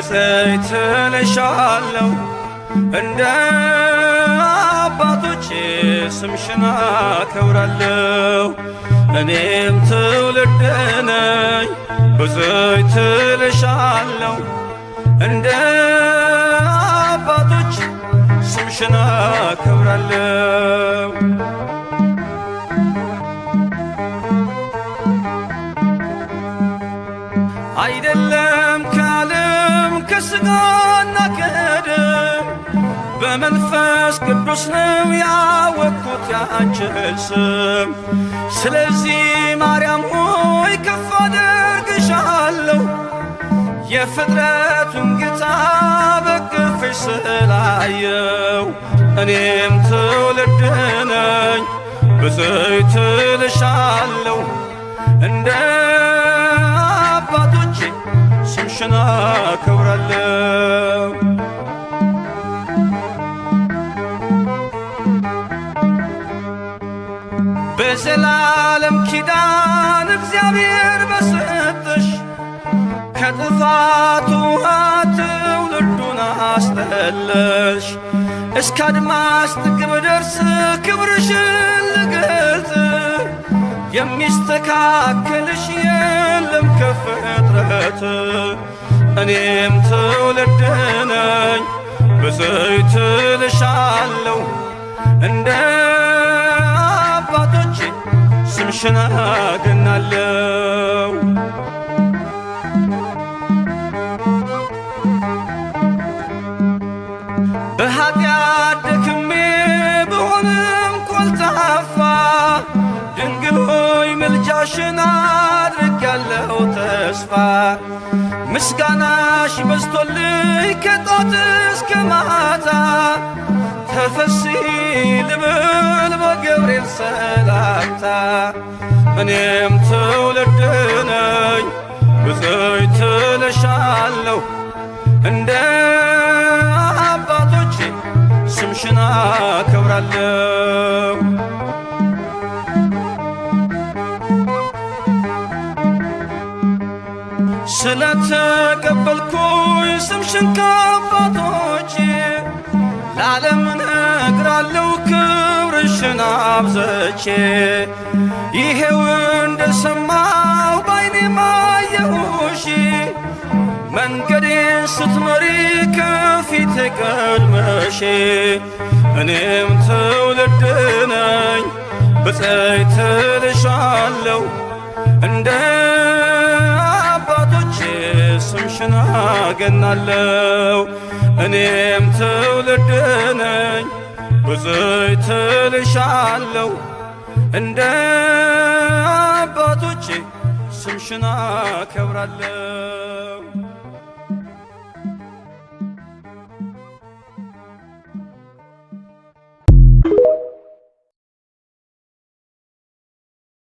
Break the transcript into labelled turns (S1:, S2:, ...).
S1: ብፅዕት እልሻለሁ እንደ አባቶቼ ስምሽን አከብራለሁ። እኔም ትውልድ ነኝ ብፅዕት እልሻለሁ እንደ አባቶች ስምሽን አከብራለሁ። አይደለም ከዓለም ከሥጋና ከደም በመንፈስ ቅዱስ ነው ያወቅኩት ያንችን ስም። ስለዚህ ማርያም ሆይ ከፍ አደርግሻለሁ የፍጥረቱን ጌታ በክፍሽ ስላየው። እኔም ትውልድ ነኝ ብፅዕት እልሻለሁ እንደ አባቶቼ ስምሽን አከብራለሁ። በዘላለም ኪዳን እግዚአብሔር በሰጠሽ ከጥፋቱ ውሃ ትውልዱን አስጠለሽ። እስከ አድማስ ጥግ ብደርስ ክብርሽን ልገልጽ የሚስተካከልሽ የለም ከፍጥረት። እኔም ትውልድ ነኝ ብፅዕት እልሻለሁ እንደ አባቶቼ ስምሽን አገናለሁ። በኃጢአት ደክሜ ብሆንም ኮልታፋ ድንግል ሆይ ምልጃሽን አድርጌያለሁ ተስፋ። ምስጋናሽ በዝቶልኝ ከጧት እስከ ማታ ተፈሲ ልብል በገብርኤል ሰላምታ። እኔም ትውልድ ነኝ ብፅዕት እልሻለሁ እንደ አባቶቼ ስምሽን አከብራለሁ። ስለተቀበልኩኝ ስምሽን ከአባቶቼ ለዓለም እነግራለሁ ክብርሽን አብዝቼ። ይሄው እንደሰማሁ ባይኔ ማየሁሽ መንገዴን ስትመሪ ከፊቴ ቀድመሽ። እኔም ትውልድ ነኝ ብፅዕት እልሻለሁ እንደ አባቶቼ ስምሽን አገናለሁ። እኔም ትውልድ ነኝ ብፅዕት እልሻለሁ እንደ አባቶቼ ስምሽን አከብራለሁ።